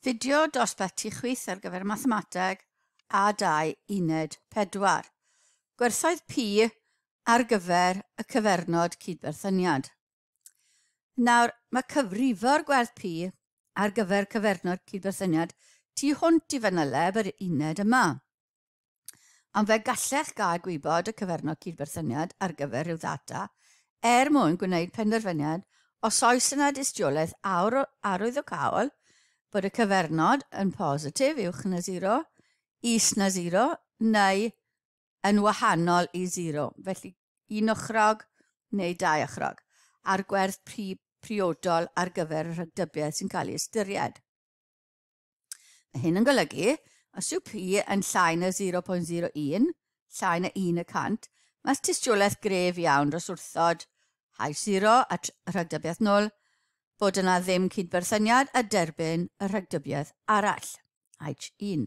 Fideo dosbarth tu chwith ar gyfer Mathemateg A2 Uned 4. Gwerthoedd P ar gyfer y cyfernod cydberthyniad. Nawr, mae cyfrifo'r gwerth P ar gyfer cyfernod cydberthyniad tu hwnt i fanyleb yr uned yma. Ond fe gallech gael gwybod y cyfernod cydberthyniad ar gyfer rhyw ddata er mwyn gwneud penderfyniad os oes yna dystiolaeth arwyddocaol bod y cyfernod yn positif, uwch na 0, is na 0, neu yn wahanol i 0. Felly un ochrog neu dau ochrog, a'r gwerth priodol ar gyfer y rhagdybiaeth sy'n cael ei ystyried. Mae hyn yn golygu, os yw P yn llai na 0.01, llai na 1 y cant, mae tystiolaeth gref iawn dros wrthod H0 a rhagdybiaeth 0, bod yna ddim cydberthyniad a derbyn y rhagdybiaeth arall, H1.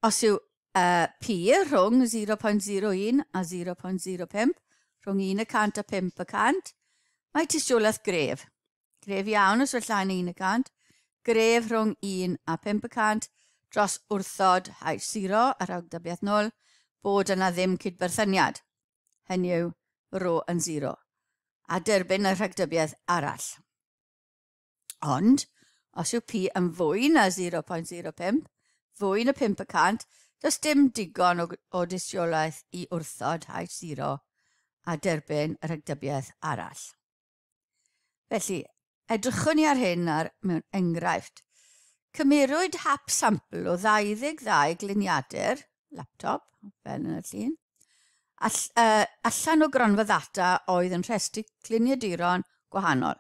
Os yw P rhwng 0.01 a 0.05, rhwng 1 y cant a 5 y cant, mae tystiolaeth gref. Gref iawn os yw'r llai na 1 y cant, gref rhwng 1 a 5 y cant, dros wrthod H0 a rhagdybiaeth 0, bod yna ddim cydberthyniad, hynny yw rho yn 0, a derbyn y rhagdybiaeth arall. Ond, os yw P yn fwy na 0.05, fwy na 5 y cant, does dim digon o dystiolaeth i wrthod H0 a derbyn y rhagdybiaeth arall. Felly, edrychwn ni ar hyn ar mewn enghraifft. Cymerwyd hap sampl o 22 gliniadur, laptop, fel yn y llun, allan o gronfa ddata oedd yn rhestru cliniaduron gwahanol.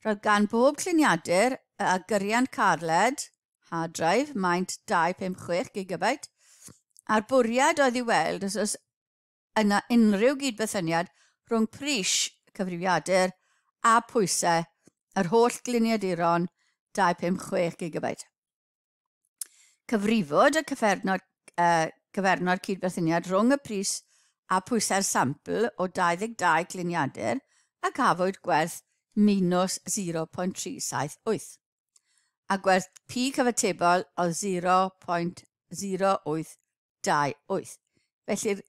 Roedd gan bob cliniadur a gyriant carled, hard drive, maint 256 GB, a'r bwriad oedd i weld os oes yna unrhyw gydberthyniad rhwng pris cyfrifiadur a pwysau yr holl gliniaduron 256 GB. Cyfrifwyd y cyfernod cydberthyniad rhwng y pris a pwysau'r sampl o 22 gliniadur a cafwyd gwerth minus 0.378 a gwerth P cyfatebol o 0.0828. Felly'r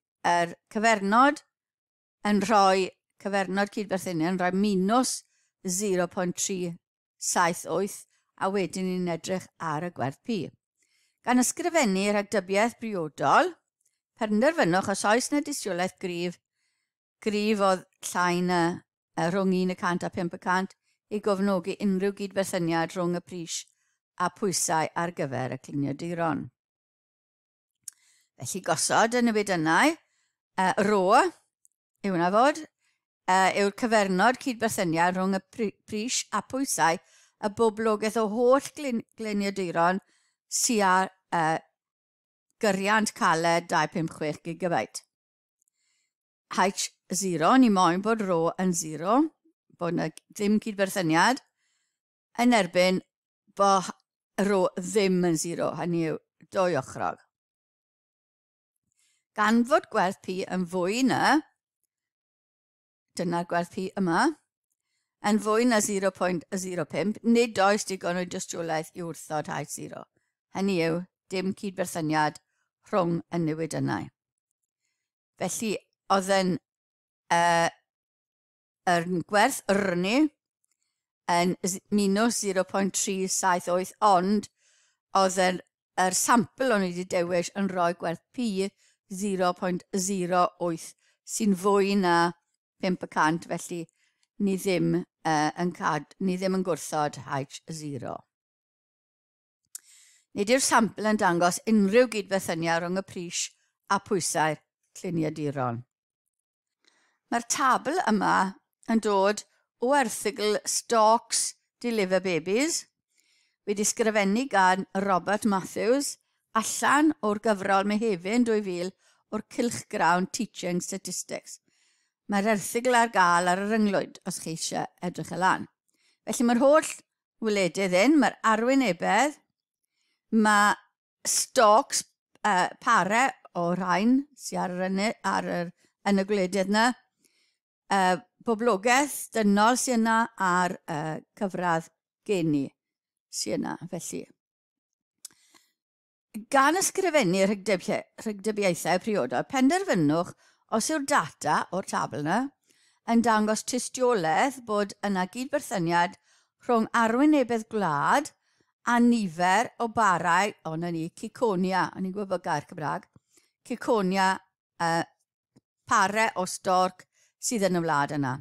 cyfernod yn rhoi cyfernod cydberthyniad yn rhoi minus 0.378 a wedyn ni'n edrych ar y gwerth P. Gan ysgrifennu rhagdybiaeth briodol, penderfynwch os oes yna dystiolaeth gryf oedd llai na rhwng 1 y cant a 5 y cant i gofnogi unrhyw gydberthyniad rhwng y pris a pwysau ar gyfer y cliniaduron. Felly gosod y newidynnau, rho yw hwnna fod, yw'r cyfernod cydberthyniad rhwng y pris a pwysau y boblogaeth o holl gliniaduron sydd ar gyriant caled 256 GB. H0, ni moyn bod rho yn 0, bod yna ddim cydberthyniad, yn erbyn bod rho ddim yn 0, hynny yw dwy ochrog. Gan fod gwerth P yn fwy na, dyna'r gwerth P yma, yn fwy na 0.05, nid oes digon o dystiolaeth i wrthod H0. Hynny yw, dim cydberthyniad rhwng y newidynnau. Felly, oedd yn yr gwerth rni yn minus 0.378, ond oedd yr sampl o'n i wedi dewis yn rhoi gwerth P 0.08 sy'n fwy na 5%, felly ni ddim ni ddim yn gwrthod H0. Nid yw'r sampl yn dangos unrhyw gydberthyniad rhwng y pris a pwysau'r cliniaduron. Mae'r tabl yma yn dod o erthygl Storks Deliver Babies, wedi sgrifennu gan Robert Matthews, allan o'r gyfrol Mehefin 2000 o'r cylchgrawn Teaching Statistics. Mae'r erthygl ar gael ar y rynglwyd os chi eisiau edrych y lan. Felly mae'r holl wledydd hyn, mae'r arwynebedd, mae storks pare o rhain sydd ar yr ar yr, yn y gwledydd yna, boblogaeth dynol sydd yna a'r cyfradd geni. sy'n yna, felly. Gan ysgrifennu rhagdybiaethau priodol, penderfynwch os yw'r data o'r tabl yna yn dangos tystiolaeth bod yna gydberthyniad rhwng arwynebedd gwlad a nifer o barau, o na ni, ciconia, o'n i'n gwybod gair Cymraeg, ciconia, pare o storc sydd yn y wlad yna.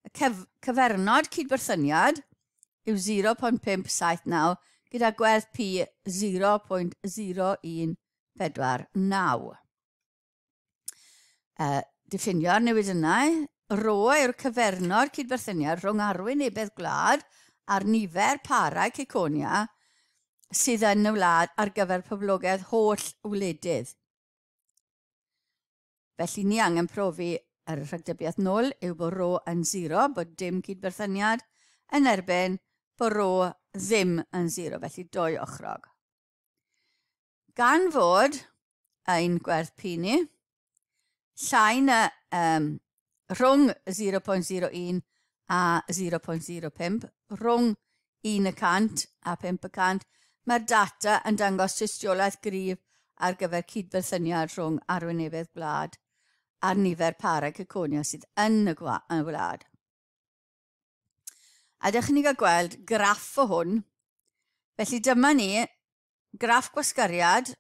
Y cyfernod cydberthyniad yw 0.579 gyda gwerth P 0.0149. Diffinio'r newidynnau, rho yw'r cyfernod cydberthyniad rhwng arwynebedd gwlad a'r nifer parau ciconia sydd yn y wlad ar gyfer poblogaeth holl wledydd. Felly ni angen profi yr rhagdybiaeth nôl yw bod rho yn 0, bod dim cydberthyniad, yn erbyn bod rho ddim yn 0, felly dwy ochrog. Gan fod ein gwerth P ni, llai na rhwng 0.01 a 0.05, rhwng 1% a 5%, mae'r data yn dangos tystiolaeth gryf ar gyfer cydberthyniad rhwng arwynebedd gwlad a'r nifer parau ciconia sydd yn y wlad. A dewch i ni gael gweld graff o hwn. Felly dyma ni, graff gwasgariad,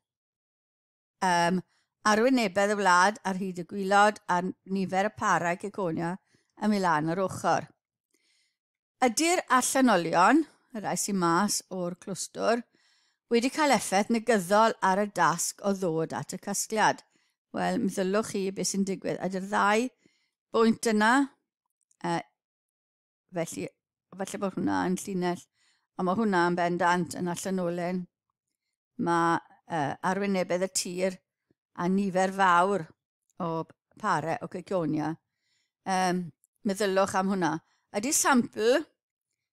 arwynebedd y wlad ar hyd y gwylod a'r nifer y parau ciconia yn mynd lan yr ochr. Ydy'r allanolion, y rhai sy'n mas o'r clwstwr, wedi cael effaith negyddol ar y dasg o ddod at y casgliad? Wel, meddylwch chi beth sy'n digwydd. Ydy'r ddau bwynt yna, felly falle bod hwnna yn llinell, ond mae hwnna yn bendant yn allanolyn. Mae arwynebedd y tir a nifer fawr o pare o ciconia. Meddylwch am hwnna. Ydy sampl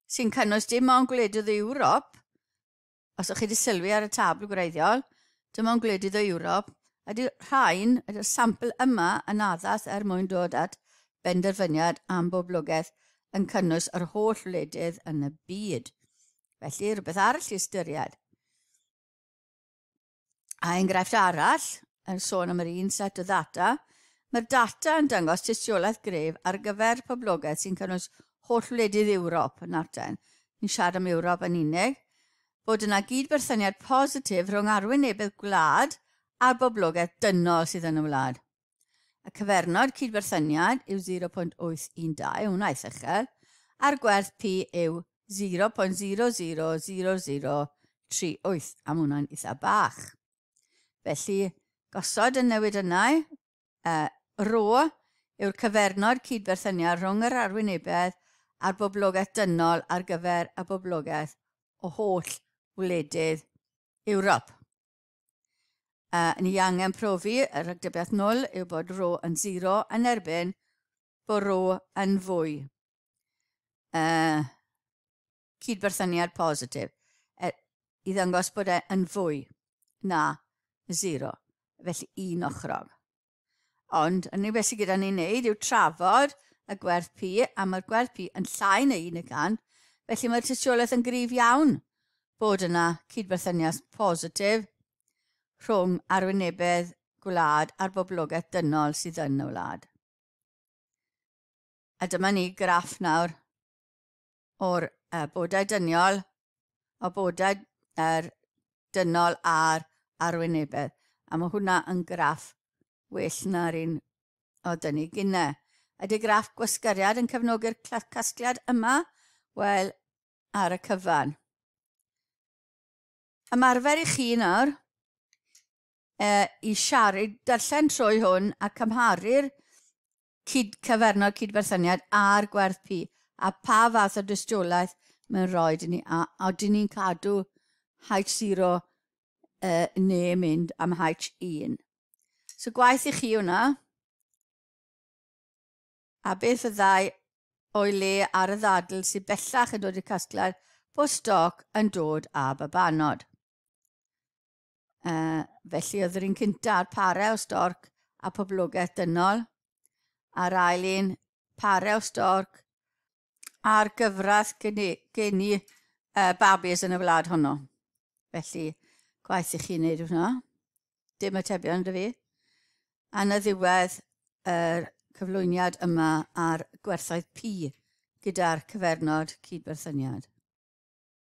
sy'n cynnwys dim ond gwledydd Ewrop, os ydych chi wedi sylwi ar y tabl gwreiddiol, dim ond gwledydd o Ewrop, ydy'r rhain, ydy'r sampl yma yn addas er mwyn dod at benderfyniad am boblogaeth yn cynnwys yr holl wledydd yn y byd. Felly, rhywbeth arall i ystyried. A enghraifft arall, yn sôn am yr un set o ddata, mae'r data yn dangos tystiolaeth gref ar gyfer poblogaeth sy'n cynnwys holl wledydd Ewrop yn arten. Ni'n siarad am Ewrop yn unig, bod yna gydberthyniad positif rhwng arwynebedd gwlad a'r boblogaeth dynol sydd yn y wlad. Y cyfernod cydberthyniad yw 0.812, hwnna eitha uchel, a'r gwerth P yw 0.000038, a ma' hwnna'n eitha bach. Felly, gosod y newidynnau, rho yw'r cyfernod cydberthyniad rhwng yr arwynebedd a'r boblogaeth dynol ar gyfer y boblogaeth o holl wledydd Ewrop. Ni angen profi y rhagdybiaeth nôl yw bod rho yn 0 yn erbyn bod rho yn fwy. Cydberthyniad positif, i ddangos bod e yn fwy na 0, felly un ochrog. Ond, yn unig beth sydd gyda ni'n neud yw trafod y gwerth P, a mae'r gwerth P yn llai na 1%, felly mae'r tystiolaeth yn gryf iawn bod yna cydberthyniad positif rhwng arwynebedd gwlad a'r boblogaeth dynol sydd yn y wlad. A dyma ni graff nawr o'r bodau dyniol, o bodau dynol a'r arwynebedd. A mae hwnna yn graff well na'r un o dynnu gynne. Ydy graff gwasgariad yn cefnogi'r casgliad yma? Wel, ar y cyfan. Ymarfer i chi nawr, i siarad, darllen trwy hwn a cymharu'r cyfernod cydberthyniad a'r gwerth P a pa fath o dystiolaeth mae'n rhoi i ni, a dyn ni'n cadw H0 neu mynd am H1. So gwaith i chi hwnna. A beth fyddai o'i le ar y ddadl sydd bellach yn dod i'r casgliad bod stoc yn dod â babanod. Felly oedd yr un cynta ar pare o storc a poblogaeth dynol, a'r ail un pare o storc a'r gyfradd geni Babis yn y wlad honno. Felly, gwaith i chi wneud hwnna. Dim atebion 'da fi. A na ddiwedd yr cyflwyniad yma ar gwerthoedd P gyda'r cyfernod cydberthyniad.